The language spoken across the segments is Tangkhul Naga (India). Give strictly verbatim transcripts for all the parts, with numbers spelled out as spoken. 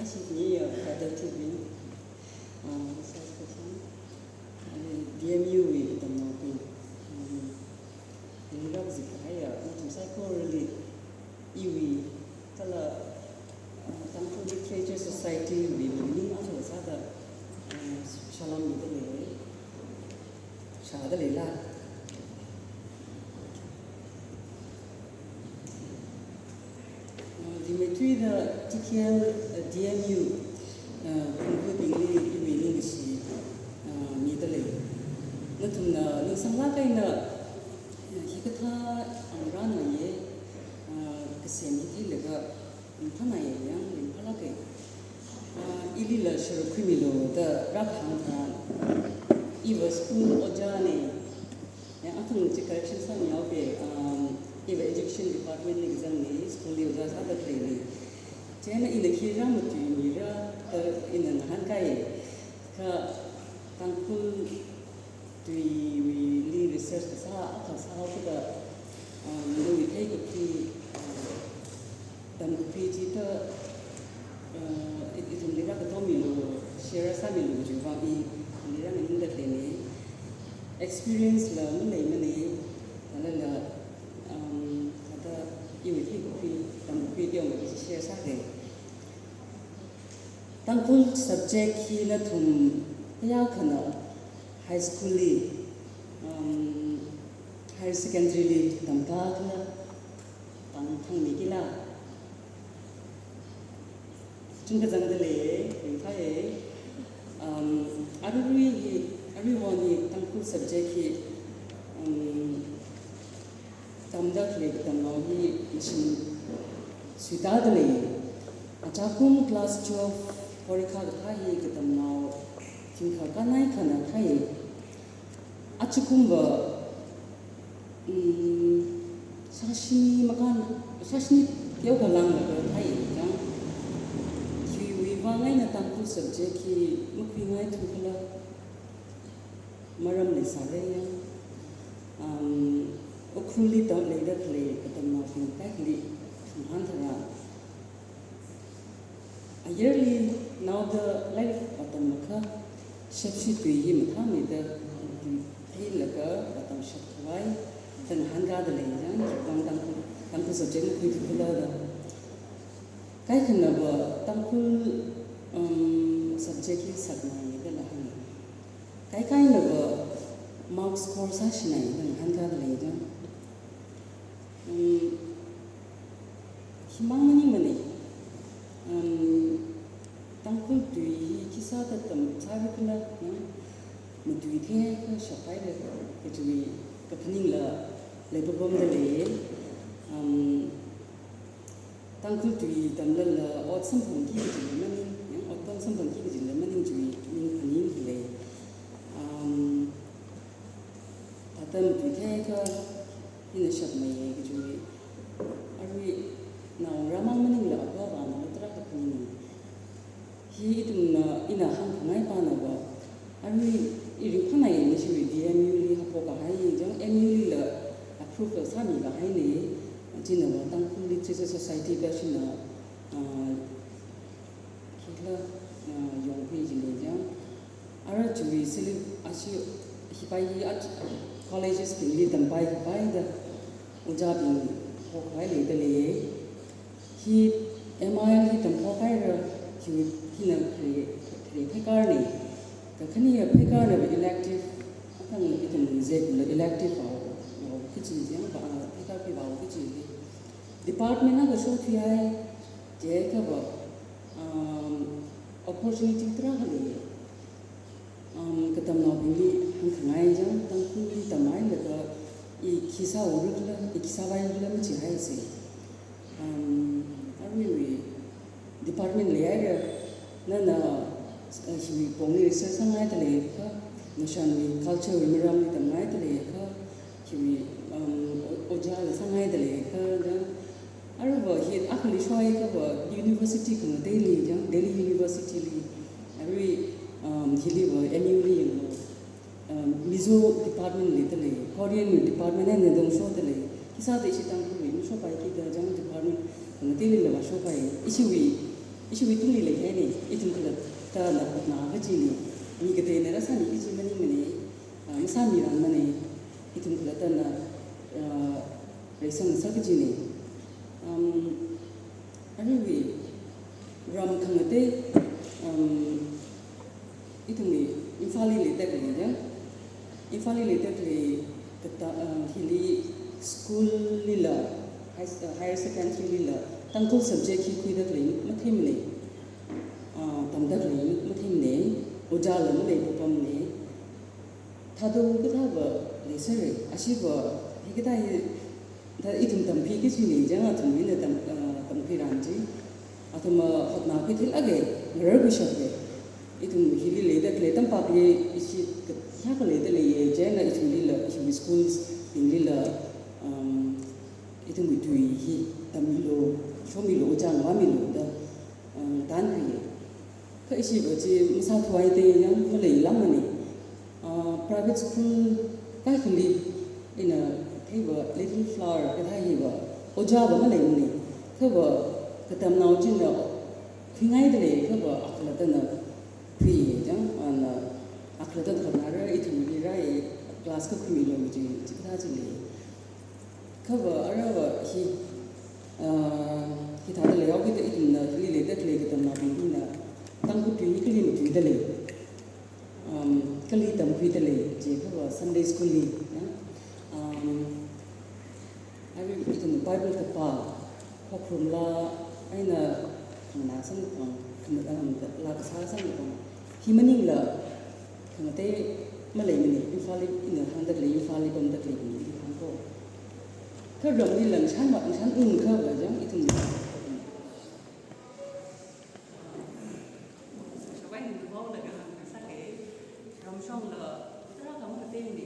Tip ni ya, kata tip ni. Ah, sa sa sa. Ani D M U wui katamnaobing. Um, ini rak zik hai ya, nathum saikorali iwui kala, ah, Tangkhul Literature Society wui ning athal sāda, ah, salam mida lei. Shāda leila. Uh, rimeithuida T K L, uh, D M U, uh, khangkhuibingli iwui ningkashi, uh, mida lei. Nathumna ningsanglāk eina, uh, hikathā angrana ye, uh, kasem hi theilaga, ringphāna ye yang ringphālāka. Ah, ilila sharuk khuimilu da rākahāng tharan, iva school ojā ni. Yang athang chi correction sāmihaoke, um, iva education department li kazang ni, school li ojā sāda khalei ni. Chieina ina khi rāmatui mira da ina ngahānkai. Kha Tangkhul tuiwuili research kasā, akha sāhaokida, um, nawui theikaphi, uh, tamkaphi chida, uh, it, ithumli rākatomilu, share sāmilu chiwui vang ithumli rānganingda leini. Experience la maleimana, kala la, um, kata iwui theikaphi, tamkaphi teomei chi share sāke. Tangkhul subject hi nathum kayākhana high school li, um, higher secondary li tamkakhala tang thangmi kila. Chungkha zangda lei, ringphāya. Um, arui hi, arui hon hi Tangkhul subject hi, um, tamda khalei katamnao hi machine suitāda lei. Achakum class twelve porikha kathā hi katamnao thingkha kanai khana thai. Achakumva, mm, sāshini makan, sāshini teokha langlaga thai jang. Khiwui vang eina Tangkhul subject hi makhuingaithu khala. Maram leisāra yang, um, Ukhrulli tam leida khalei katamnaobing kaikhali khangahān tharan, ayarli naoda lairik atam makha, shepshi tui hi mathāmeida, tui theilaga atam shap khavai, da ngahānkada lei yang, vang Tangkhul, Tangkhul subject makhuithu khala da. Kaikhanava Tangkhul, um, subject hi saknai da la hānga. Kaikainava mark score sāshinai da ngahānkada lei da. Um, himang maningmana. Um, Tangkhul tui hi khisāda tamsāra khala, um, matui theiakha shaphaira kajiwui kaphaningla leipapamda lei. Um, Tangkhul tui tamlala ot samphangki kajila maning, yang ot pam samphangki kajila maning chiwui ning phaning lei. Um, thāda matui theiakha ina shapmeiya kajiwui. Arui naongarā mang maningla avāvana tarākha phaning. Hi ithumna ina hāngkhangai panava, arui i ringphāna ye ni chiwui D M U li haophok kahai, jang M U lila approve sāmi kahaina, chinava Tangkhul Literature Society kashina, ah, khikhala, ah, yonghui jina jang. Ara chiwui sili ashi hipai hi at colleges bingli tampai hipai da ojābing phokhavai leida lei. Hi M I L hi tamphok haira, hi, hina khare, khare phaikarna. Kakhane ya phaikarnava elective, akang ithum zek la elective vao, vao kachi jang pa, phaikarphi vao kachi hi. Department akha shothuihai, jiakhava, um, opportunity tarākha lei. Um, katamnaobingli hāngkhangai jang, Tangkhulli tamhailaga i khi sāura khala, i khi sāvaira khala machihaisa. Um, aruiwui department leihaira, nana, uh, hiwui pongli research sāngaida leiakha, nashanwui culture wui maramli tamngaida leiakha, hiwui, um, o-, ojāla sāngaida leiakha, jang, aruiva hi akhali shoiakhava university khangateili jang, Delhi University li, arui, um, hiliva M U li yanglu, um, Mizo department leida lei, Korean department eina dong shoda lei, khisāda ishi Tangkhulwui mashopaiki da jang department khangateilila vāshopai, ishiwui Ishiwui tungli leikahaina, ithum khalattana hotna kajina, mi kateina rāsāmi kaji maningmana, ah, masāmirangmana, ithum khalattana, ah, reisang sā kajina. Um, aruiwui ram khangatei, um, ithumwui Imphalli leidalei ya. Imphalli leidalei kata, ah, hili school lila, high, ah, higher secondary lila, Tangkhul subject hi khuidalei matheimana. Ah, tamdalei matheimana. Ojāla maleipampamana. Thāda kathāva leisāra, ashiva hikathā hi thā ithum tamkhui kajina, chang athum hina tam, ah, tamkhuiran chi. Athum, ah, hotnakhui thil akha, ngararkhui shapra. Ithum hili leidalei tampakli ishi kathā khalei dalei ya, chieina ithumlila, ithumwui schools, ithumlila, um, ithumwui tui hi tammilu, shomilu, chang vāmilu da, um, tankhuiya. Kha ishiva chi masāthuihaida ya, maleilamana. Ah, private school kaikhali ina theiva Little Flower kathā hiva ojāva maleimana. Khava katamnao china khuingaidalei, khava akhalattana khuiya chang, ana akhalattana hotnara, ithumli rāya, class kakhuimilu chi, chikathā chi lei. Khava aruiva hi, ah, hithāda leihaokida ithumna hili leidalei katamnaobing hina Tangkhul tui hi kali matuidalei, um, kali tamkhuidalei, chiakhava Sunday school li, ya. Um, arui ithum Bible kapā, khokharumla eina khanganā samkaphang, khama, um, laa kasā samkaphang, hi maningla khangatei maleimana, Imphalli ina hāngdalei, Imphalli pamdalei hi hāngko. Kha ramli langshan ma, langshan ungkha va chang ithum. Shavai ningda vao laga hāngsāke, ramshongla tarākha makateimana.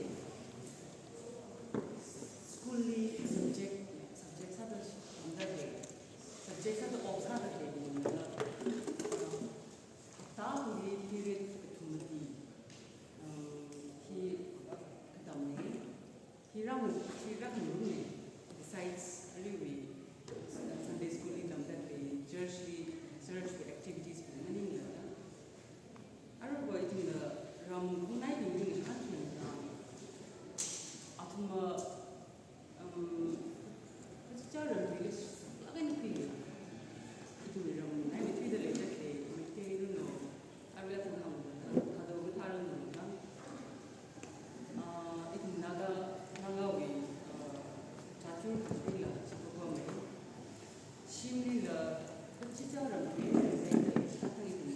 School li subject, subject sāda tamdalei, subject sāda off sādalei, hapta akhali period kathum mati, um, hi katamna, hi rang, hi rang nune, besides aruiwui, uh, Sunday school li tamdalei, church li, church wui activities bing maningla. Aruiva ithumna ram khangateibing hina hāngkhanang, athumva, um, kachichā ramli saklāk eina khuiya. Ithumwui ram eina thuida leidalei, Meitei ranu, arui athang hāngda, thāda kathā ranu na. Ah, ithum Naga, Nagawui, ah, Chachur khangateila, chikapamei. Shimlila, kachichā ramli leidalei, athang ithum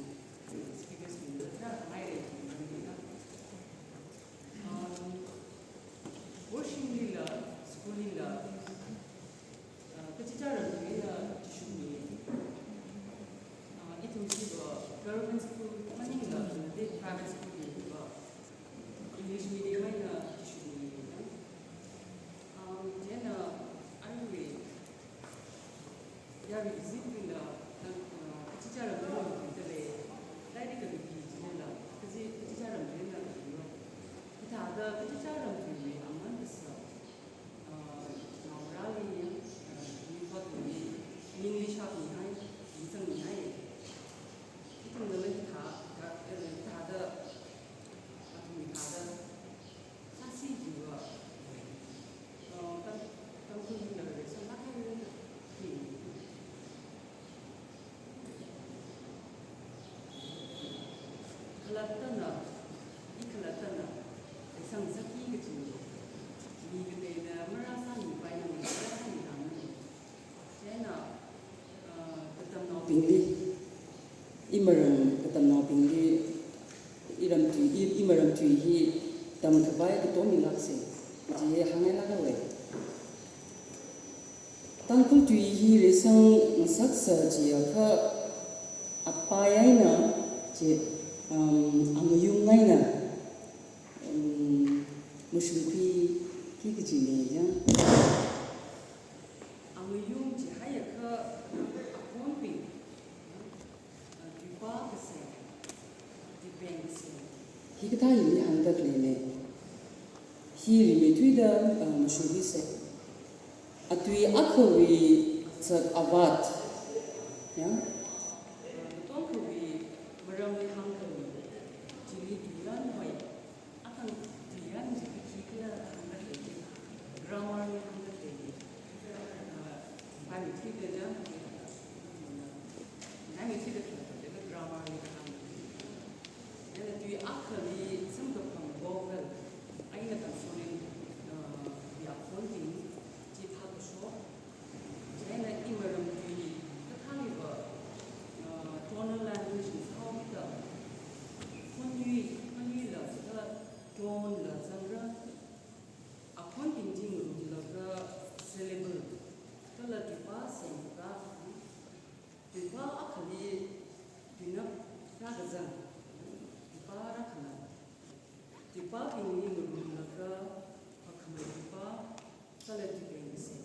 speakers bingla tarākha mairei, ithum ramlila. Um, worship lila, school lila, uh, kachichā ramli eina chishukmi. Uh, ithum chiva government school maningla, khangatei private school li hiva English medium eina chishukmi. Um, chieina aruiwui yarui kazibingla, uh, kachichā ramli eina thuidalei, lairik kami kachinala, kaji, kachichā ramli eina thuiya. Hithāda kachichā ramli eina aman kasā, uh, naongarāli, uh, mi khotli, ningli shapmihai, ningchāngmihai. Ithumna hithā, hithā, eh, hithāda, athumli hithāda sāsi jiva, uh, Tang, Tangkhul hina reisang lākhai hi. Khalattana, i khalattana, reisang sāki kaji, mi kateina marāsāmi paina, marāsāmi dang. Chieina, uh, katamnaobingli, imaram katamnaobingli, iram tui, i, imaram tui hi tamkhavai katomilāksa, kaji hi hāngngailāka. Tangkhul tui hi reisang ngasaksa chiakha, apai eina chi, um, angayung eina, um, mashungkhuiki kajina ya. Angayung chihaiakha aponbing, uh, tuipa kasā, tuipeng kasā. Hikathā hili hāngdaleina. Hi rimeithuida, uh, mashungkhuisa. Atui akhawui zat avat, ya, Hāngkahai, chili tuiyan hoi, akha tuiyan chi khi khala hāngda lei, grammar li hāngda lei. Ah, Maimeitei da jang, Maimeitei da khala, grammar li hāngda lei. Chieina tui akhali samkaphang vowel eina tamshonin, ah, ya khonbing chi phākashok. Chieina imaram tui kathāliva, ah, tonal language li sāhaokida, khonyui, khonyuila sāda tone la zangra, akhonbing chi ngarumlaga syllable, kala tuipā semlaga, tuipā akhali tuinao rākazang, tuipā rākhanao, tuipābingli ngarumlaga phākhamei tuipā, kala tuipeng kasem.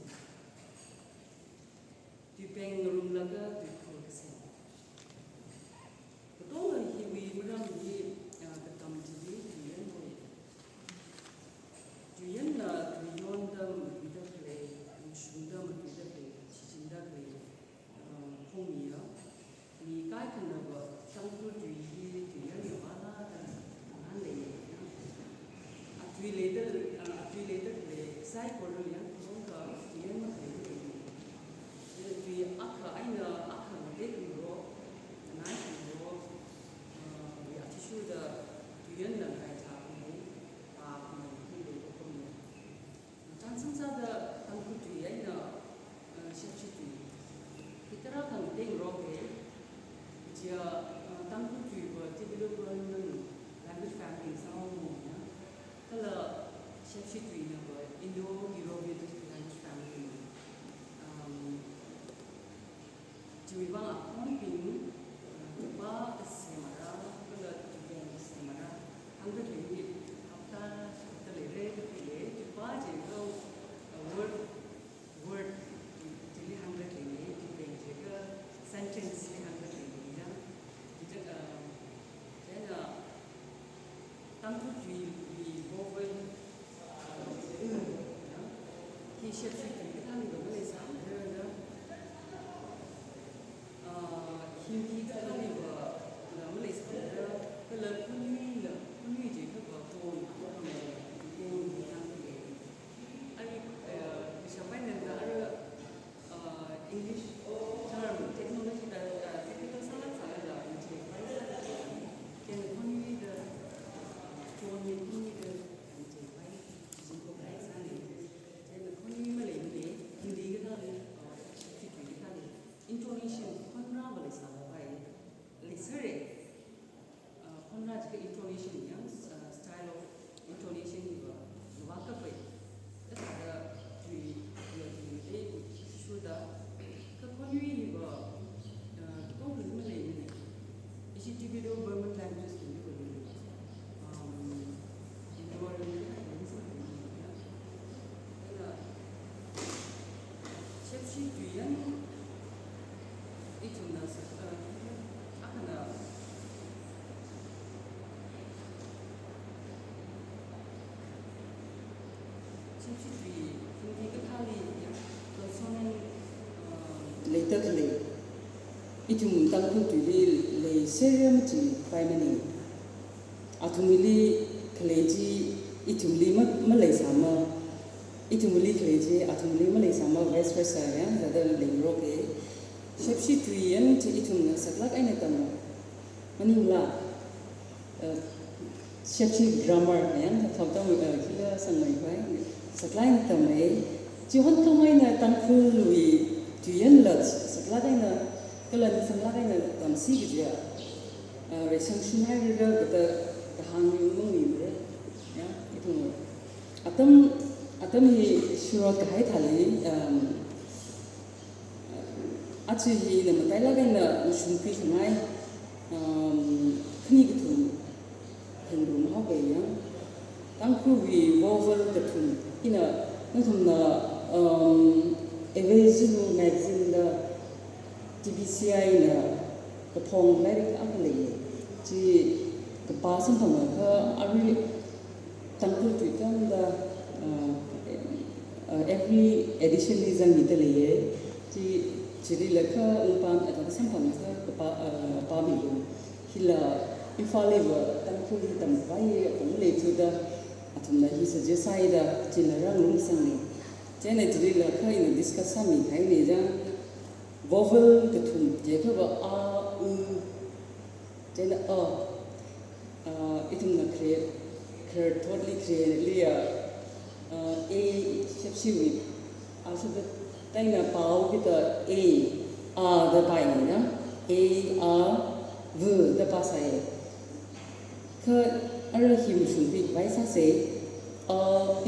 Tuipeng ngarumlaga tuikhur kasem. Katonga hiwui maram hi, ah, katam chili tuiyan hoi. Tuiyanna tuiyonda matuida khalei, mashungda matuida khalei, shichinda khalei, ah, khongmiya. Mi kaikhanava Tangkhul tui hi tuiyan mavāla da ngahānlei. Atui leida, ah, atui leida khalei saikorali yangkhaung kha tuiyan makhalei lei. Tui akha eina akha ngateikhangarok, nganaikhangarok, ah, ya athishurda tuiyanna kaithā khamei, pā khamei, hi lei ko khamei. Chānsam sāda Tangkhul tui eina, uh, Shepshi tui. Hi tarākha ngateirok e, chia, uh, Tangkhul tuiva Tibeto-Burman language family sāhaowa ya. Kala Shepshi tuinava Indo-European language family. Um, Chiwui vang akhonbing, uh, tuipā kasemara, kala tuipeng kasemara, hāngda khalei hi hapta, hapta leira kapi lei, tuipā chi kha, uh, word, word chili hāngda khalei, tuipeng chi kha sentence li hāngda khalei ya. Chithāda, uh, chieina, Tangkhul tuiwui vowel, uh, ya, hi Shepshi tui kathāliva maleisāmara, ah, Hindi kathāliva, ah, maleisāmara, kala khonyuila, khonyui chi kha va tone, tone hāngda lei. Ari, uh, shapai nanda ara, uh, English term, technology da, uh, technical sālāk sālākla, nje pai sālāk sālāk. Chieina khonyuida, uh, tone khonyuida, nje pai, jingko pai sāni. Chieina khonyui maleimana, Hindi kathāli, uh, Shepshi tui kathāli. Intonation, khonrāva leisālapai. Leisāra. Uh, khonrā chi kha intonation ya, uh, style of intonation hiva, hiva kapai. Kathāda tui, tui, tui, tui, shuda. Kha khonyui hiva, uh, kong kali maleimana. Ishi Tibeto-Burman language li hiva, um, Shepshi tuiyan ithumna sā, uh, akhana Shepshi tui Hindi kathāli ya, consonant, uh, leida khalei. Ithum Tangkhul tuili leiserra machipaimana. Athumli khalei chi ithumli ma, maleisāma. Ithumli khalei chi athumli maleisāma, vice versa ya, thāda leirok e. Shepshi tuiyan chi ithumna saklāk eina tamma. Maningla, uh, Shepshi grammar ya, thāda tam, uh, khila sangmei pai, saklāk eina tamma. Chihon khamei eina Tangkhulwui tuiyanla saklāk eina, kala saklāk eina tamsi kajiya. Ah, reisang shunhairara kathāda kahāng yungmung mimara. Ya, ithum. Atam, atam hi shurot kahai thāli, um, aja hi ina matailāk eina mashungkhui khangai, um, khani kathum henrum haopai ya. Tangkhulwui vowel kathum, ina nathumna, um, Evangelho magazine da T B C I na kaphong lairik akha lei. Chi kapā samphangakha arui Tangkhul tui tamda, uh, uh, every edition li zangmida leiya. Chi, chilila kha ungpam, uh, samphangakha kapā, uh, pāmilu. Hila Imphalli va Tangkhul hi tamkhavai atam leithuda, athumna hi suggest sāhaida, chila rāngarumsangna. Chieina chilila kha ina discuss sāmikahaina chang, vowel kathum, jiakha va a, u, chieina a, a, ithumna khare, khararthotli khareli a, a, a, shepshiwui, a, shepshiwui, chieina pao kida a, a da paina, a, a, v da pāsai. Kha ara hi mashungkhavai sāsa, a,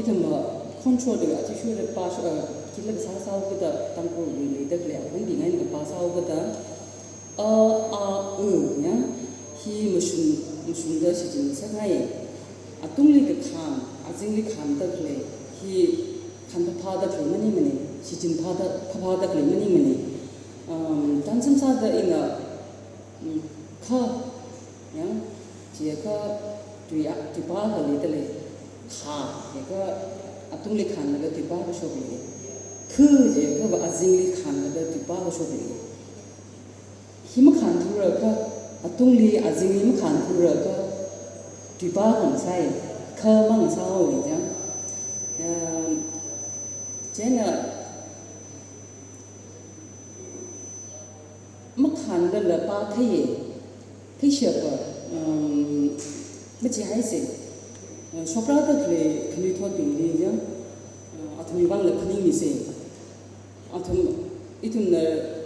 ithumva khonchot da athishurda pā, a, khila kasā sāhao kida Tangkhulwui leida khalei, a, winding eina kapā sāhao kida, a, a, u, ya, hi mashung, mashungda shichin ngasakhai. Atungli kakhan, azingli khanda khalei, hi khanphāphāda khalei maningmana, shichin phāda, phāphāda khalei maningmana. Um, chānsam sāda ina, um, kha, ya, jiakha tui a, tuipā akha leidalei, kha, jiakha atungli khanlaga tuipā akha shoklei. Khu, jiakha va azingli khanlaga tuipā akha shoklei. Hi makhanthura kha, atungli azingli makhanthura kha, tuipā akha ngasai, kha mang ngasāhaowa chang. Um, chieina makhanlala pātheiya, theishapa, um, machihaisa, uh, shokrāda khalei khanuithotbingli chang, uh, athumwui vangla phaningmisa. Athum, ithumna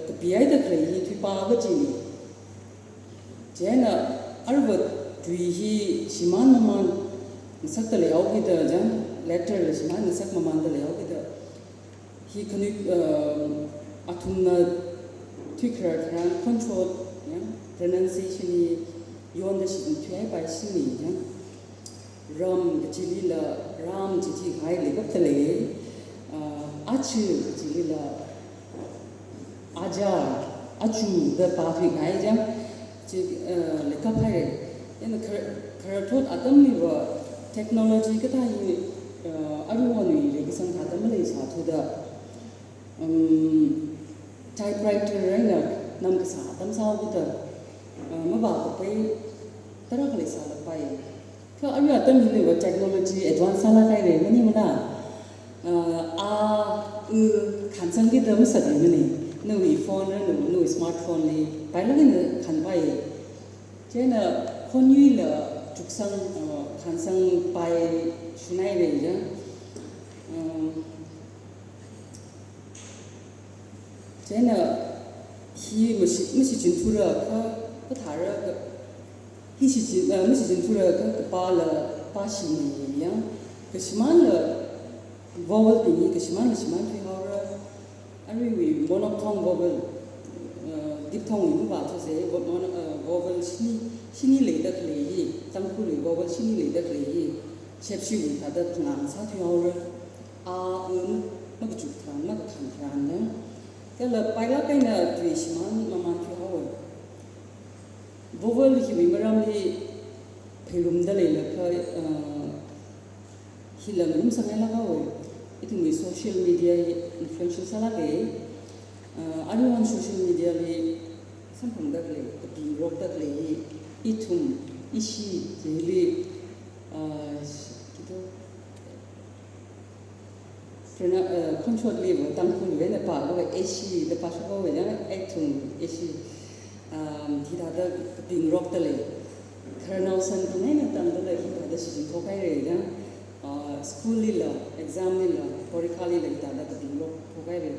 kapihaida khalei hi tuipā kachina. Chieina arva tui hi shimān mamān ngasakda leihao kida chang, letter la shimān ngasak mamānda leihao kida, hi khanui, uh, athumna thuikharar tharan khonchot, ya, pronunciation hi yonda shichin thuihaipai shini, ya. Ram kachilila ram chi thikahai leikapta lei, uh, achu kachilila aja, achu da pāthuikahai chang, chi, uh, leikaphaira. Chieina khar-, khararthot atamliva technology kathā hi, uh, aruihonwui reikasang thāda maleisāthuda, um, typewriter eina namkasā atam sāhao kida, uh, mavākapai tarākha leisālapai. Kha arui atam hiliva technology advance sālāk haira maningmana. Uh, a, u, khansang kida masātmana. Nawui phone ra, nawui, nawui smartphone li pailāk eina khanpai. Chieina khonyuila chuksang, uh, khansangpai shunhaira chang. Um, chieina hi mashi-, mashichinthura kha, kathāra kha, hi shichin, uh, mashichinthura kha kapāla pāshina ya. Kashimānla vowelbing hi kashimānla shimānthuihaora. Aruiwui monophthong vowel, uh, diphthongwui mavāthusa, vo-, mono-, uh, vowel shini, shini leida khalei hi, Tangkhulwui vowel shini leida khalei hi, shepshiwui thāda phangā sāthuihaora. A, u, makachuk tharan, makakhan tharan ya. Kala pailāk eina tui shimān mamānthuihaowa. Vowel hiwui maramli pheirumda leilakha, uh, hila ngarumsangngailāk haowa. Ithumwui social media hi influential sālāka. Uh, aruihon social media li samphangda khalei, kapingarokda khalei hi, ithum, ishi, chili, uh, kito, prana-, uh, khonchotliva Tangkhulwui eina pāakha eshi da pāshok haowa chang, ithum, eshi, um, hithāda kapingarokda lei. Khararnao sanphang eina tangdala hithāda shichinthok haira chang, uh, school lila, exam lila, porikha lila hithāda kapingarokthok haira.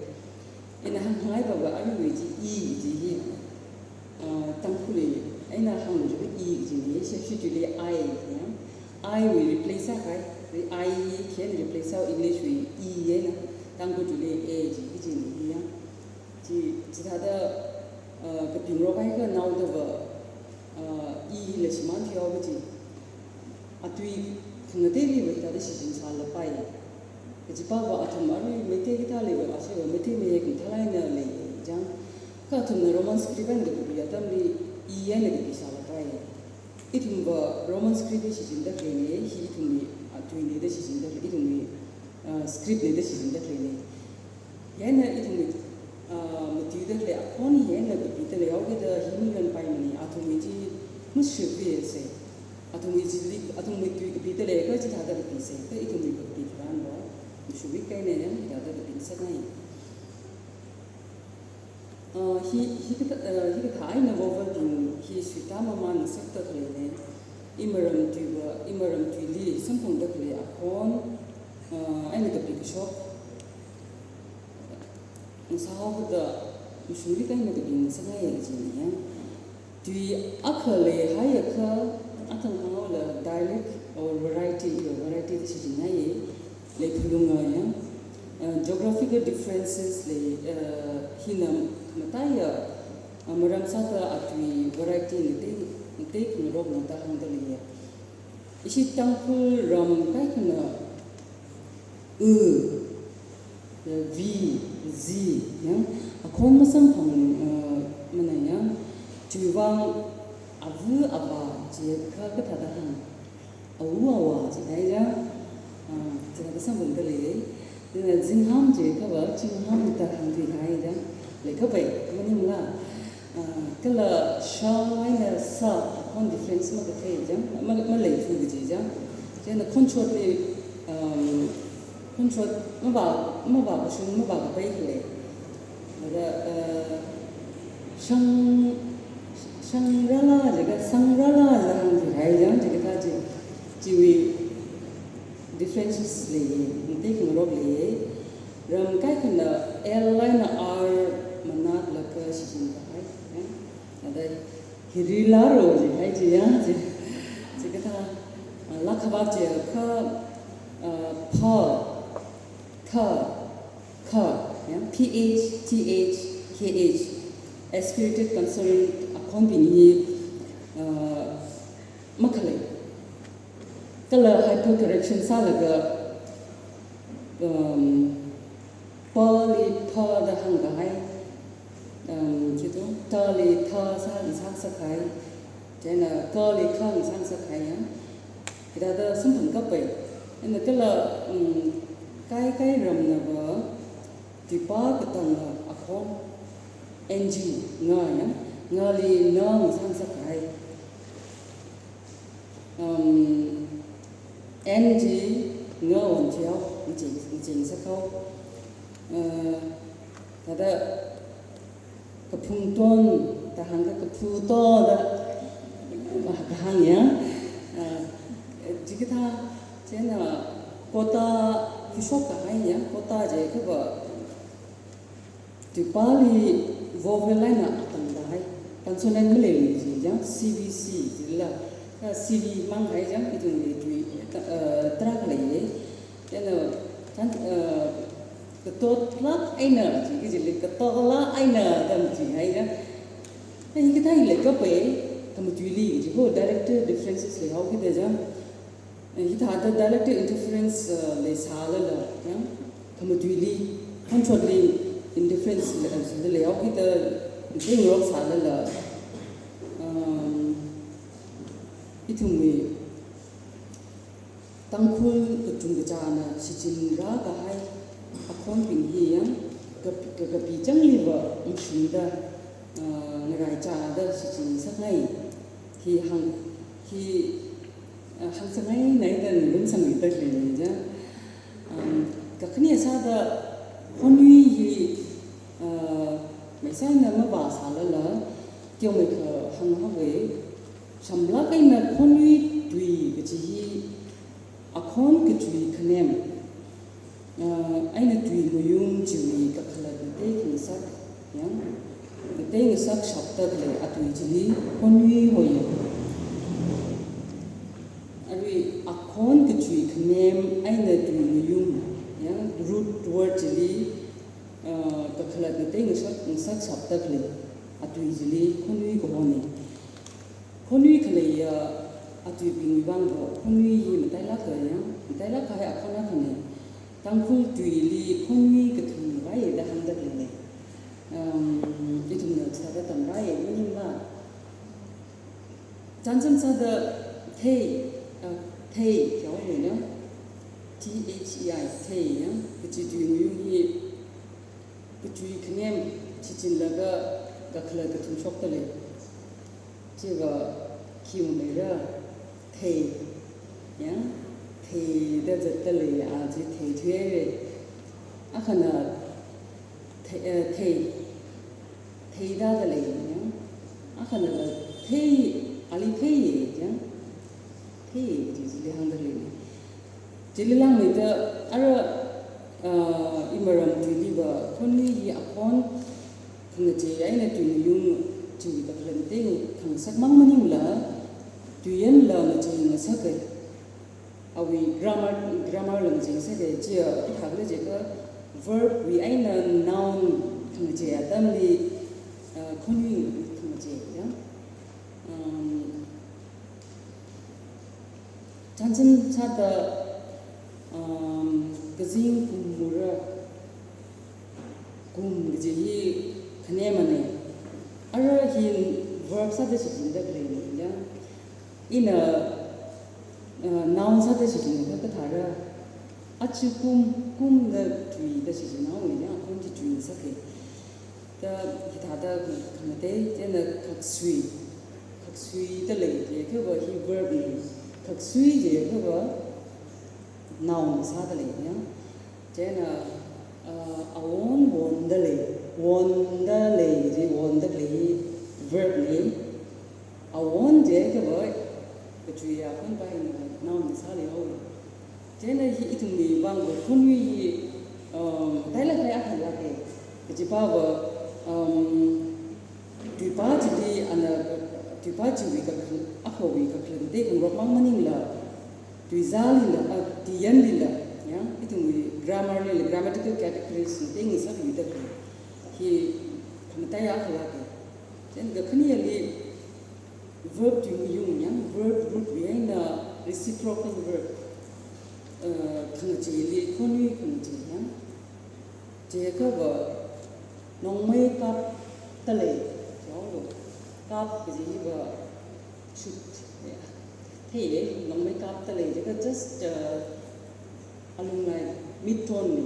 Ina hānghaiva va aruiwui chi i chi hi, uh, Tangkhulwui eina hānglu chiakha i kajina, shepshi tuili I ya. I wui replace sākahai, I hi khen replace sāhao English wui e eina, Tangkhul tuili a chi kajina ya. Chi, chithāda, uh, kapingarok kahai kha naodava, uh, i hila shimānthuihao kaji. Atui khangateiliva hithāda shichinsālapai. Kajipava athum arui Meitei kathāliva, ashiva Meitei mayek mathālāk eina lei chang. Kha athumna Roman script eina kapi atamli i eina kapisālapai. Ithumva Roman script li shichinda khaleina, hi ithumwui, ah, tuina da shichinda khalei, ithumwui, ah, script na da shichinda khaleina. Chieina ithumwui, ah, matuida khalei akhon hi eina kapida leihaokida hi mayonpaimana, athumwui chi Mashivui se. Athumwui chili, athumwui tui kapida lei, kha chithāda kapisa, kha ithumwui kapi tharanva mashivui kahaina, yang hithāda kapi ngasakngai. Uh, hi, hikathā, uh, hikathā eina vowel bing hi suitā mamān ngasakta khaleina. Imaram tuiva, imaram tuili samphangda khalei akhon, uh, eina kapi kashok ngasāhaoda mashungri kahaina kapi ngasakngai kajina, yang. Tui akha leihaiakha, athang hānghaola dialect or variety, or variety da shichinhai, leiphalunga, yang. Uh, geographical differences lei, uh, hina khamataiya, uh, maram sāda atui variety ngatei, ngatei khangarokna da hāngda leiya. Ishi Tangkhul ram kaikhana, u, v, z, yang, akhon masamphang, uh, mana, yang, chiwuivang avu ava jiakha kathāda hāng, awu awa jihai, yang, uh, chithāda samphangda lei. Chieina zingham jiakhava chingham da hāngthuihai, yang, leikapai, maningla. Ah, kala sha eina sa, akhon difference makathei, yang, ma, maleithu kaji, yang. Chieina khonchotli, um, khonchot mavā, mavākashung, mavākapai khalei. Ada, uh, shang, shangrala jiakha sangrala da hāngthuihai, yang, jiakha chi, chiwui differences lei, ngatei khangarok lei. Ram kaikhana L eina R manatlaga shichin kahai, eh? Ada hirila ro jihai chi, ya, chi. Chikathā, ah, lakhavak jiakha, ah, pha, tha, kha, ya, P H, T H, K H, aspirated consonant akhonbing hi, ah, makhalei. Kala hypercorrection sālaga, um, pali pha da hāngkahai, um, kito, tali tha sā ngasāngasakhai, chieina kali kha ngasāngasakhai, ya. Hithāda samphang kapai. Eina kala, um, kaikha ramnava, tuipā katangla akhon, N G, nga, ya, ngali na ngasāngasakhai. Um, N G nga won thiao, ngaching, ngaching sakhao. Uh, thāda kaphungton, da hāngkha kaphuto da, ah, kahāng, ya. Uh, chikathā, chieina kota, khuishok kahai, ya, kota jiakhava, tuipāli vowel eina atangda hai. Consonant maleili ji, yang, C V C jila. Kha C V mang hai, yang, ithumli tui, eh, tarākha leiya. Chieina, kan, eh, katotlāk eina ji, kajili katoklāk eina da matuihai, yang. Kha hikathā hi leikapai, khamatuili ji, ho, dialectal differences leihaokida, yang. Eh, hithāda dialectal interference, eh, leisālala, yang, khamatuili, khonchotli interference lei, eh, sāda leihaokida, ngateingarok sālala, um, ithumwui Tangkhul kachungkachāna shichinrākahai akhonbing hi, yang, kap-, ka-, kapi changliva mashungda, ah, ngaraichāda shichin ngasakngai. Hi hāng, hi, ah, hāngsangngaina da ngarumsangmida leina, ya. Um, kakhane sāda khonui hi, ah, maisāna mavāsālala, teomeikha hānghaowa, shamlāk eina khonui tui kaji hi, akhon kachui khanem, ah, eina tui ngayung chiwui kakhalat ngatei khangasak, yang, ngateingasak shapta khalei atui chili khonui hoya. Arui akhon kachui khanem eina tui ngayung, yang, root word chili, ah, kakhalat ngateingasak, ngasak shapta khalei atui chili khonui kahona. Khonui khaleiya atuibingwui vangva, khonui hi matailāka, yang, matailākkahai akhon akhana. Tangkhul tuili khonui kathum vāya da hāngda leina. Um, ithumna chithāda tamrāya, maningla. Chānjam sāda thei, uh, thei, kya ho na? T H E I, thei, ya. Kachi tui ngayung hi, kachui khanem shichinlaga kakhalat kathum shokta lei. Chiva, Khi mameira, thei, ya, theida zatda lei, a chi theithuihaira. Akhana thei, eh, thei, theida da lei, ya. Akhana la thei, ali thei, ya. Thei, chi chili hāngda lei. Chili langmeida, ara, ah, imaram tuiliva, khonwui hi akhon khangachei eina tuimayung chiwui kakhalat teng khangasak mang maningla, tuiyanla ngachei ngasaka. Awui grammar, grammar la ngachei ngasaka, chiya kathākhala jiakha, verb wui eina noun khangachei atamli, ah, khonwui khangachei, ya. Um, Chānchān sāda, um, kazing kum mura, kum kaji hi khanemana. Ara hi verb sāda shichinda khaleina, ya. Ina, uh, noun sāda shichinakha kathāra. Achi kum, kum da tuida shichinhaowa, ya, kum chi tui ngasaka. Da hithāda khangatei, chieina khaksui. Khaksui da lei, jiakhava hi verb na. Khaksui jiakhava noun sāda lei, ya. Chieina, ah, awon wonda lei. Wonda lei, ji wonda lei hi verb na. Awon jiakhava, kachuiya khonpai na noun sāli haowa. Chieina hi ithumwui vangva khonwui hi, um, tailak hai akha lāka. Kachipāva, um, tuipā chili ana, tuipā chiwui kakhal-, akhawui kakhalat teng khangarok mang maningla, tuizālila, ah, tuiyanlila, ya, ithumwui grammar lila, grammatical categories teng ngasakluida khalei. Hi khamataiya akha lāka. Chieina kakhaneli, verb tuimayung, ya, verb root wui eina reciprocal verb, uh, khangacheili, khonwui khangachei, ya. Jiakhava nongmei kapda lei, ya, lo. Kap kaji hiva shoot, ya. Theilei, nongmei kapda lei, jiakha just, uh, alunglai, mid-tone na.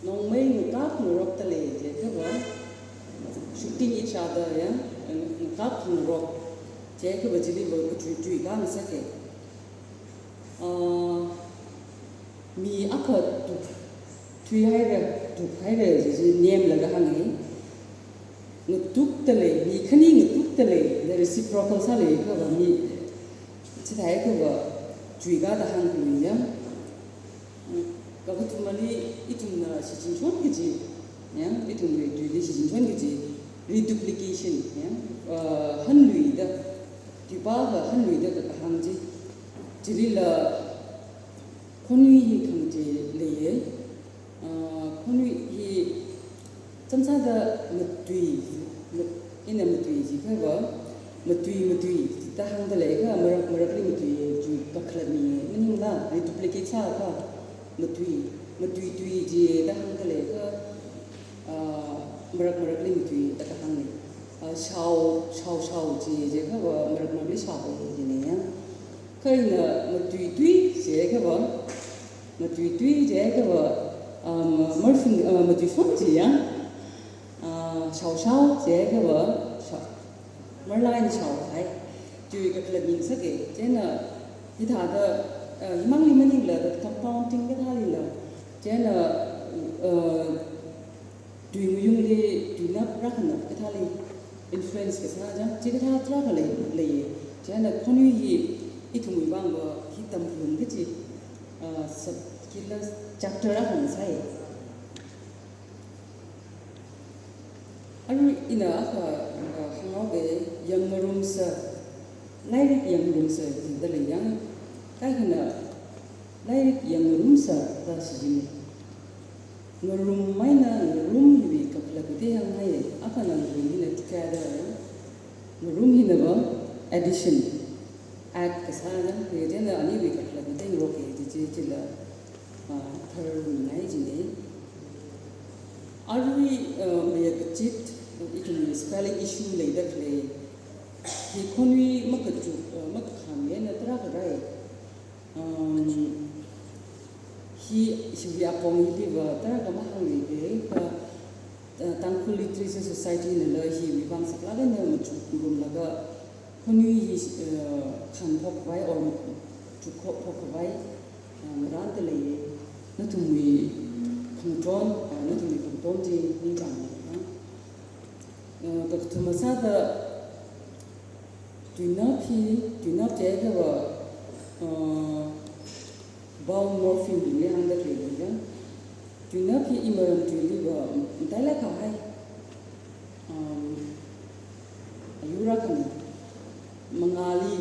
Nongmei ngakap ngarokda lei, jiakhava shooting each other, ya, ngakap ngarok. Jiakhava chiliva katui tui khangasaka. Ah, mi akha tukthuihaira, tukhaira, ji chi nemlaga hānga. Ngatukda lei, mi khani ngatukda lei, da reciprocal sālei khava mi, chithāi khava, chuiga da hāngkhui ya. Kakathumali ithumna shichinchon kaji, ya, ithumwui tuili shichinchon kaji, reduplication, ya, uh, hanluida, tuipā akha hanluida kakahāng chi. Chilila khonwui hi khangachei leiya, uh, khonwui hi Chānsāda matui, mat-, ina matui jiakhava, matui, matui, da hāngda leiakha, marak, marakli matui, tui kakhalat mi, maningla, reduplicate sāakha, matui, matui tui ji da hāngda leiakha, ah, marak, marakli matui da kahāngna. Ah, shao, shao, shao ji, jiakhava, marak, marakli shao jina ya. Kha ina matui tui jiakhava, matui tui jiakhava, um, morpheme, uh, matuishon ji ya. Uh, shao shao jiakhava, shao. Marlaina shao hai. Tui kakhalat mi ngasaka. Chieina, hithāda, uh, himangli maningla, compounding kathālila. Chieina, uh, Tui mayungli, tuinap rākhanap kathāli influence kasā ja, chikathā tarākha lei, lei. Chieina khonwui hi, ithumwui vangva hi tamkhalum kaji, ah, sub-, kila chapter akha ngasai. Arui ina akha, ah, hānghaoga yangngarumsa, lairik yangngarumsa, jida lei yang, kaikhana lairik yangngarumsa da shijina. Ngarum eina ngarum hiwui kakhalat katei hānghai, akhana ngarum hina together, ngarum hinava addition, add kasā ya, hithāda aniwui kakhalat katei ngaroka, chi chi chila, ah, tharmingai jina. Arui, ah, mayakachit, ithumwui spelling issue leida khalei, hi khonwui makachuk, ah, makakham eina tarākha rai. Um, hi, hiwui apong hiliva tarākha mahāngluiga, kha, uh, Tangkhul Literature Society nala hiwui vang saklāk eina machukrumlaga, Khonui hi, uh, khanphok khavai or chukphok khavai, uh, ngarānda lei, nathumwui khangachon, uh, nathumwui khangachon chi ningchāng, uh, kakathuma sāda tuinap hi, tuinap jiakha va, uh, bound morpheme bingli hāngda khalei leida. Tuinap hi imaram tuili va, matailāk kahai. Um, ayur akhana, mangāli,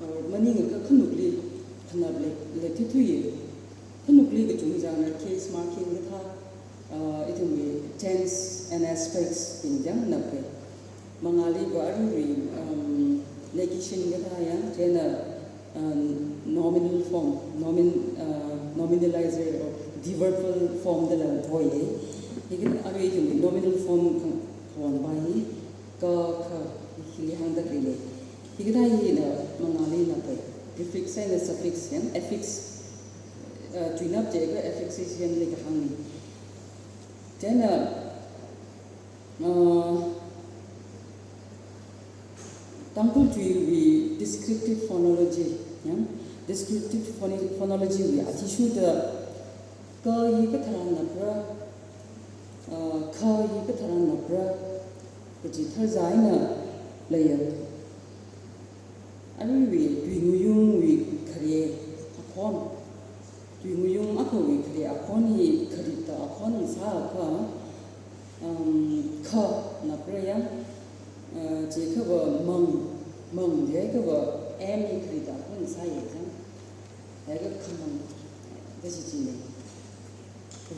uh, maningakha khanukli, khanap le, leithuithuiya. Khanukli kachungchangna case marking kathā, uh, ithumwui tense and aspects bing chang nappa. Mangāli va aruirui, um, negation kathā ya, chieina, uh, nominal form, nomin-, uh, nominalizer or deverbal form dala hoiya. Hikathā arui ithumwui nominal form kha-, khon bai, kha, kha, hili hāngda khalei lei. Hikathā hina mangāli nappa. Prefix eina suffix ya, affix, uh, tuinap jiakha affixation li kahāngna. Chieina, uh, Tangkhul tuiwui descriptive phonology, ya? Descriptive phone-, phonology wui athishurda, ka hi katharan napra, uh, kha hi katharan napra, kaji tharzā eina leiya. Aruiwui tuingayungwui khare akhon. Tuingayung akhawui khare akhon hi kharitda akhon sāakha, um, kha napra ya, uh, jiakha va mang, mang jiakha va M hi kharitda akhon sāya chang. Jiakha khamang, da shi china.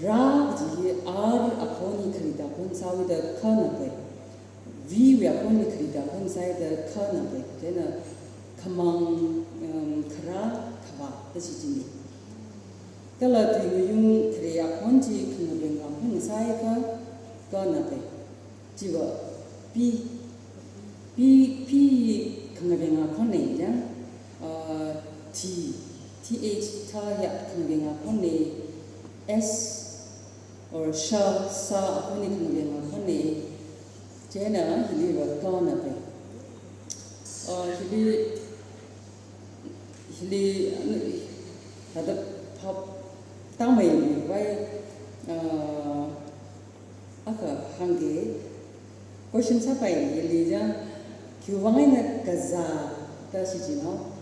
Ra kaji hi R akhon hi kharitda akhon sāhaoda kha nappa. V wui akhon hi kharitda akhon sāhaoda kha nappa. Chieina khamang, um, khara, khavā, da shi china. Kala tuingayung khare akhon chi khangaveng akhon sāakha, ka nappa. Chiva, P, P, P khangaveng akhonna ya, uh, T, T H, tha ya khangaveng akhonna, S, or sha, sa akhon hi khangaveng akhonna, chieina hili va ka nappa. Uh, hili, hili, uh, hada phap tangmei vai, uh, akha hāngga, question sāpai hili ya, khiwuivang eina kazā da shichinhao.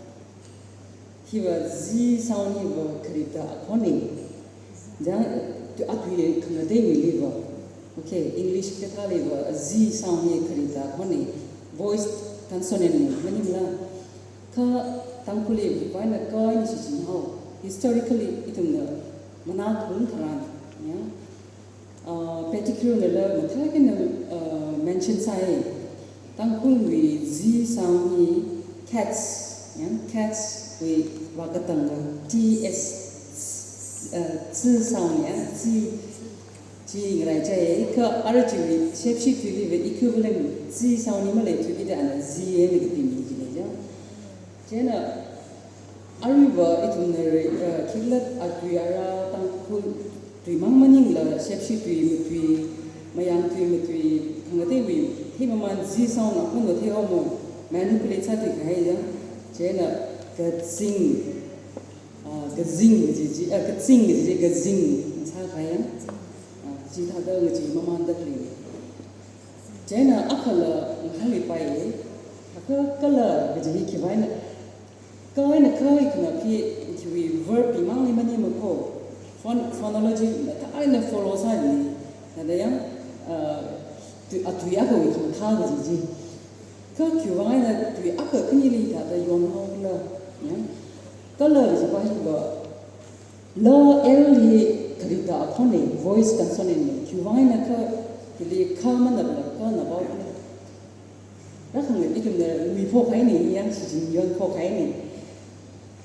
Hiva Z sound hiva kharitda akhonna. Chang, tu, atui khangateiwuili va. Okay, English kathāli va Z sound hi kharitda akhonna. Voiced consonant na, maningla. Kha Tangkhulli va eina ka eina shichinhao. Historically, ithumna manā khaung tharan, ya. Uh, Pettigrew nala mathālāk eina, uh, mention sāi. Tangkhulwui Z sound hi cats, ya, cats wui vākatangna T S, uh, Z sound ya, Z, chi ngaraichai. Kha ara chiwui Shepshi tuili va equivalent Z sound hi maleithuakida ana Z eina kapimi jilei ya. Chieina, aruiva ithumna re-, uh, khikhala atui ara Tangkhul tuimang maningla, Shepshi tui matui, Mayang tui matui, khangateiwui, theimaman Z sound akhon va theihao mo, manipulate sāthuikahai ya. Chieina, kazing, uh, kazing kaji chi, uh, kazing kaji chi, kazing sākahai ya. Uh, chithāda ngacheimamanda khalei. Chieina akhala ngahānmipai, kha kala kaji hi khiwuivang eina, ka eina kha hi khanap hi, khiwui verb wui mangli maningmana ko. Phon-, phonology mathā eina follow sāi. Nada ya, uh, tui, atui akhawui khamathā kaji chi. Kha khiwuivang eina tui akha khanili thāda yonhaokhala, ya. Kala kaji pa hiva, la, L hi kharitda akhonna, voiced consonant na. Khiwuivang eina kha, hili kha manapla ka naphaokhala. Rākhangna ithumna luiphok haina ya, shichin yonphok haina.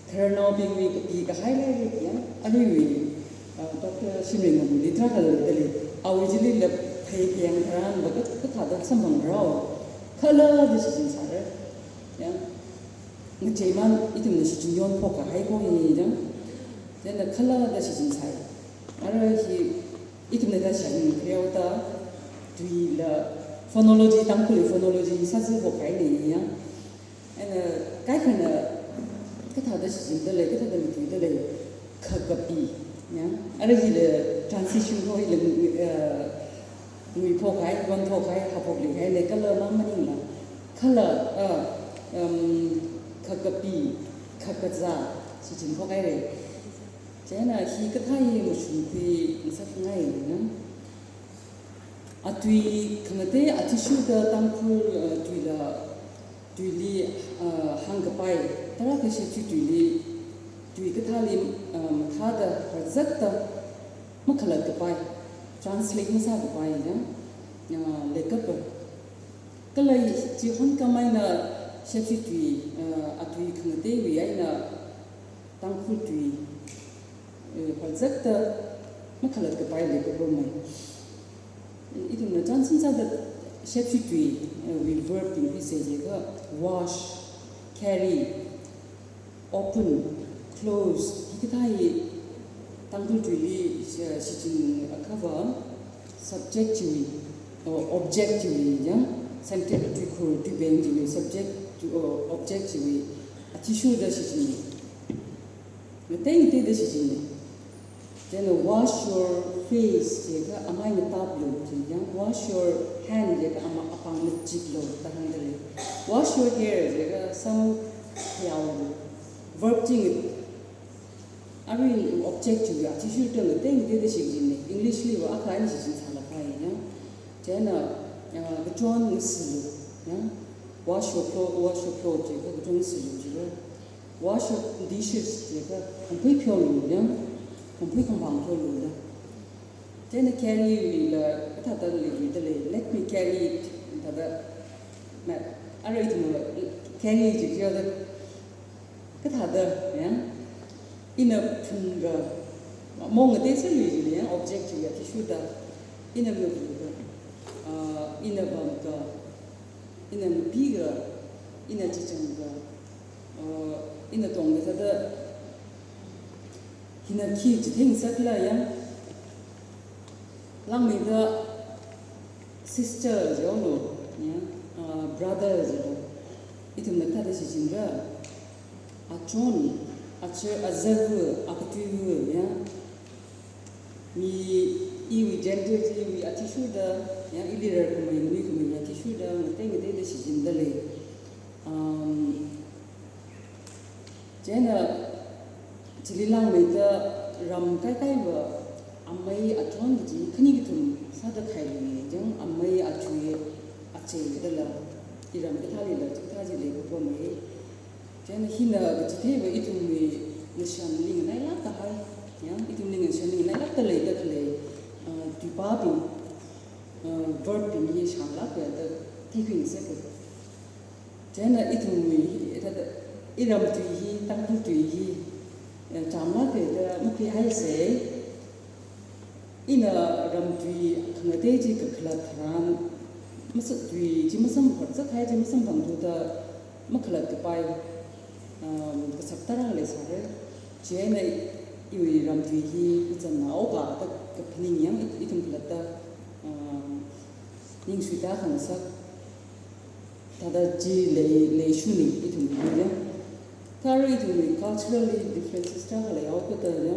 Khararnaobingwui kapikahai lairik ya, aruiwui, uh, Doctor Shimrei Ngam wui litra kala dalei, awui chili lap phei pheng tharan va ka, kathāda samphangrao. Kala da shichin sāra. Ya. Ngacheiman ithumna shichin yonphok kahai ko hi ya. Chieina kala da shichin sāi. Ara hi ithumna da shichin khareo ta, tuila phonology, Tangkhulli phonology sāzāphok haina ya. Ana kaikhana kathāda shichinda lei, kathāda matuida lei, khakapi, ya. Ara hila transition ho hila, uh, nguiphok hai, wanphok hai, haphokli hai, ne kala mang maningla. Kala, uh, um, khakapi, khakazā, shichinphok haira. Chieina hi kathā hi mashungkhui ngasakngai, ya. Atui khangatei athishurda Tangkhul, uh, tuila, tuili, uh, hāngkapai, tarākha shepshi tuili, tui kathāli, um, thāda, hazakta, makhalatkapai, translate masākapai, ya, uh, leikapa. Kala hi, chihon kamaina shepshi tui, uh, atui khangateiwui eina, Tangkhul tui, eh, hazakta makhalatkapai leikapamei. Ithumna chānsam sāda shepshi tui, eh, wui verb bing hi se jiakha wash, carry, open, close, hikathā hi Tangkhul tuili, eh, shichin akhava subject chiwui, or object chiwui, ya, central tuikhur tuibing chiwui, subject to, or object chiwui athishurda shichin. Ngatei ngateida shichin. Then wash your face, jiakha amai ngataplu, jiakha wash your hand, jiakha ama apāng ngachiklu, da hāngda lei. Wash your hair, jiakha sam yaolu. Verb chi, arui object chiwui athishurda ngatei ngateida shichin. English liva akha eina shichin sālapai, ya. Chieina, uh, kachon ngasilu, ya. Wash your clo-, wash your clothes, jiakha kachon ngasilu, jiakha. Wash your dishes, jiakha, khongphui pheolu, ya. Khongphui khongphang pheolu, ya. Chieina carry la, kathāda leiluida lei, let me carry it, thāda, ma, arui ithumla, carry it jiakha, kathāda, ya. Ina phungga, mong ngatei sāluili, ya, object chiwui athishurda, ina ngaphungga, uh, ina vāmga, ina ngapiga, ina chichāngga, uh, ina tongga thāda, hina khi chithei ngasakla, ya. Langmeida sister jihaolu, ya, uh, brother jihaolu. Ithumna kathāda shichinra. Achon, acha-, azarva, akatuiva, ya. Mi iwui gender chiwui athishurda, ya, ili rarkhamei, nganuikhamei athishurda, ngatei ngateida shichinda lei. Um, chieina chili langmeida ram kaikaiva amei achon kaji khani kathum sāda khailuiya, chang amei, achui, achei dala, iram kathālila chikathā chi leikapamei. Chieina hina kachitheiva ithumwui ngashanli nganailāk kahai, ya, ithumli ngashanli nganailākda leida khalei, uh, tuipābing, uh, verb bing hi shānglāka da theikhui ngasaka. Chieina ithumwui, thāda, iram tui hi, Tangkhul tui hi, eh, chāmlāka da makhuihaisa. Ina ram tui khangatei chi kakhalat tharan, masa-, tui chi masamphang, zathai chi masamphangthuda makhalatkapai, um, kasak tarākha leisāra. Chieina iwui ram tui hi kazanna oka da kaphaning yang it-, ithum khalatta, um, ningsuida khangasak. Thāda chi lei, leishuni ithumli ya. Kha arui ithumli culturally differences tarākha leihaokada ya,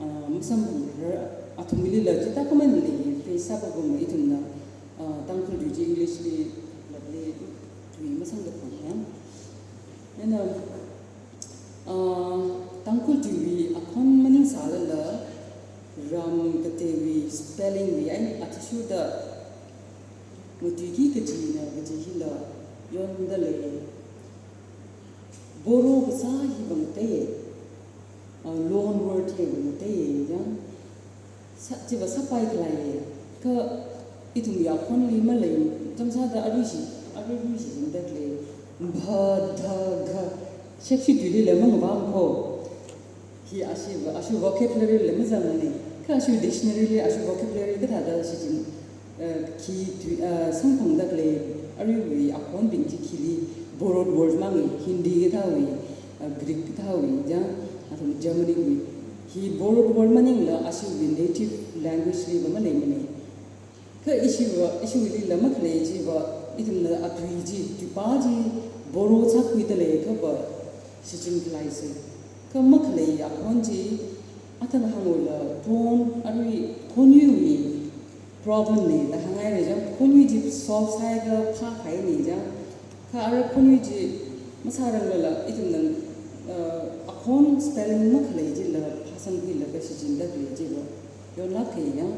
ah, masamphangrar, athumlila chithākhamanli face sāpapam ithumna, ah, Tangkhul tui chi English li, latli, tui masangda phang ya. Ena, ah, Tangkhul tuiwui akhon maningsālala, ram kateiwui spelling wui eina athishurda, matuiki kajina kaji hila yonda lei. Borrow kasā hi bang tei, uh, loan word hi bang tei, ya. Sā, chiva sāpai khalei, kha ithumwui akhonli malei, chānsāda arui shi, arui arui shi jingda khalei, bha, dha, gha, shepshi tuilila mangavāmkho. Hi ashiva, ashu vocabulary li mazangmana. Kha ashu dictionary li, ashu vocabulary kathāda shichin, eh, khi tui, eh, samphangda khalei, aruiwui akhonbing chi khili borrowed words mangna, Hindi kathāwui, eh, Greek kathāwui, ya, athum Germany wui. Hi borrowed word maningla ashiwui native language liva maleimana. Kha ishiva, ishiwuilila makhalei chiva, ithumna atui chi, tuipā chi, Borrow sākhuida lei kha va shichin khalei se. Kha makhalei akhon chi, athang hāngwuila phone, arui khonyuiwui problem ne da hāngngaira chang, khonyui chi solve sāhaiakha phākahai ne chang. Kha ara khonyui chi masāranglala, ithumna, uh, akhon spelling makhalei chila phāsangkhuilaga shichinda khalei chi va yonlāka ya.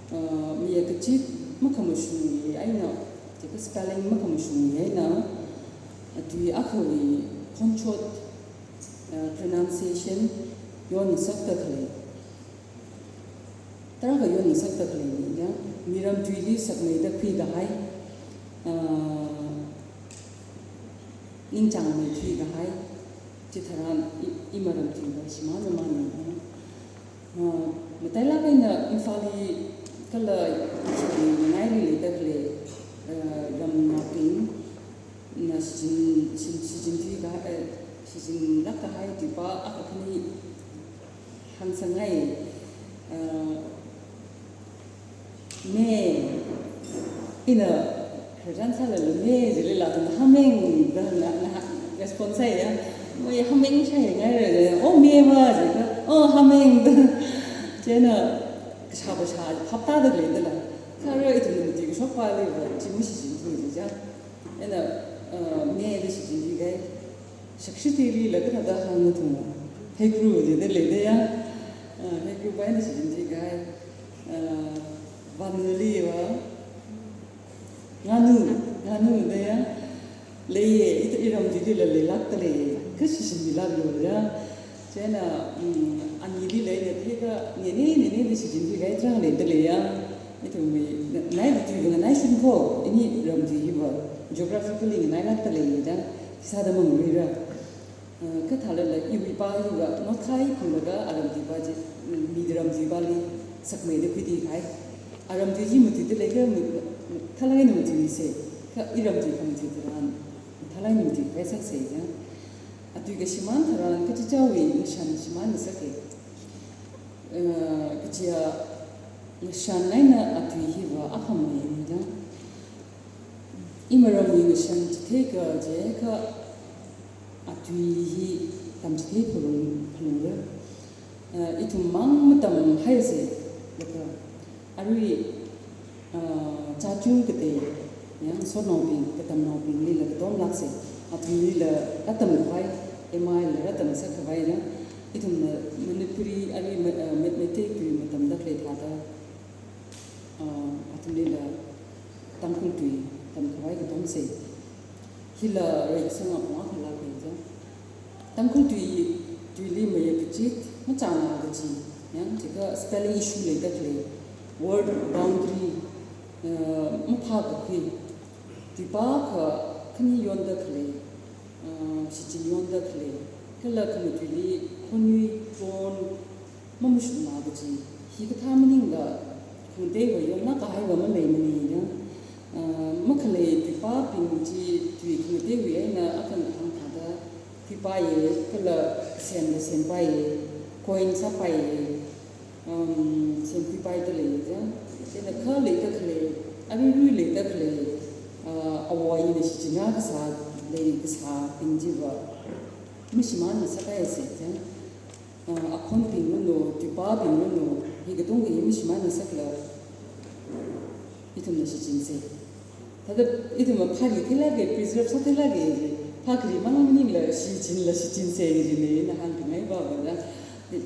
Uh, mayek kachit makhamashungwui eina, chikha spelling makhamashungwui eina, atui akhawui khonchot, uh, pronunciation yonngasakda khalei. Tarākha yonngasakda khalei ni ya, miram tuili sakmeida khuikahai, uh, ningchāngmeithui kahai, chitharan i, imaram tui va shimānmamānna. Uh, matailāk eina Imphalli kala Chingri ngaili leida khalei, uh, ramnaobing, na shichin, shichin, shichin tui ka, eh, shichinlāk kahai tuipā akha khani hāngsangngai, uh, me, ina khararchan sālala me jilala, na hameng da na, na response sāya. Moi hameng shāngaira, oh, me va jikha, oh, hameng da. Chieina kashā kashā phaptāda leidala. Kha ara ithumna matuikashok pāli va, chi mashichin thui ji chang. Ina, uh, me da shichin tuikahai. Shakshitili la kathāda hāngna thung. Heikru jida leida ya. Uh, heikru va eina shichin tuikahai. Uh, vānuli va. Nganu, nganu da ya. Leiya, ita iram tuilila leilākda lei. Kha shichinmilāklu ya. Chieina, mm, anili leida thākha, nene, nene da shichin tuikahai tharan leida lei ya. Ithumwui, na, nai da tui va nganai shun kho, ini ram tui hi va, geographically nganailākda lei ya, sāda mangluira. Uh, kha thālala iwui pā hi va, notkha hi phunglaga aram tuipā chi, mm, mi ram tuipāli sakmeida khuithui kahai. Aram tui chi matuida leikha, ma, ma, mathālāk eina matuise, kha iram tui khamatui tharan, mathālāk eina matuikahai sāse ya. Atui kashimān tharan kachichāwui ngashan shimānngasake. Uh, kachiya ngashan eina atui hi va akhamei ni da. Imaramwui ngashan chithei kaje kha atui hi tamchithei phalung, phalungra. Uh, ithum mang matamhaise, laga arui, uh, chāchu katei, ya, ngasotnaobing, katamnaobinglila katomlākse, athumlila rātamkhavai, M I la rātamsākhavai ya, ithumna Manipuri, arui Ma-, uh, Ma-, Meitei tui matamda khalei thāda, uh, athumlila Tangkhul tui tamkhavai katomse. Hila reikasang apong akhala kaja. Tangkhul tui, tuili mayek kachit, machāna kaji, ya, chikha spelling issue leida khalei, word boundary, uh, maphākakhui, tuipā akha khani yonda khalei, uh, shichin yonda khalei, kala khamatuili khonyui tone, mamashungna kaji, hikathā maningla, khangatei va yonlāk kahai va maleimana ya. Ah, makhalei tuipābing chi tui khangateiwui eina akan kahāng thāda, khuipaiya, kala sem da sempaiya, coin sāpaiya, um, semkhuipaida lei ya. Chieina kha leida khalei, aruirui leida khalei, ah, āwo āyina shichinna kasā, leikasābing chi va, mashimānngasakhaise ya. Ah, akhonbing mano, tuipābing mano, hi katonga hi mashimānngasakla, ithumna shichinse. Thāda ithumva phari theilāka, preserve sātheilāka, phakari mang maningla shichinla shichinse kajina, ina hāngkhangai va va da.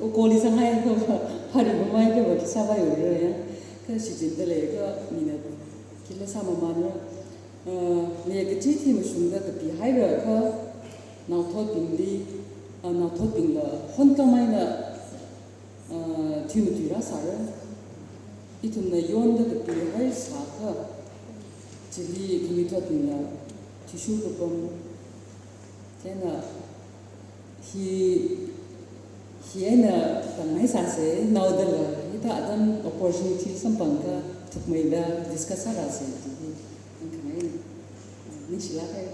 Okoli sāngai kha va, phari mamai kha va, khi sāvai ura ya. Kha shichinda lei kha, mina khila sāmamānra. Uh, mayek kachit hi mashungda kapihaira kha, naothotbingli, uh, naothotbingla honkhamei eina, uh, thuimatui rāsāra. Ithumna yonda kapihaisākha, chili khamithotbingla thuishur kapam. Chieina, hi, hi eina tamngaisāse, naodala, hithāda opportunity samphangakha thukmeida discuss sārāse, hi, hāngkhangai, ningshilāka.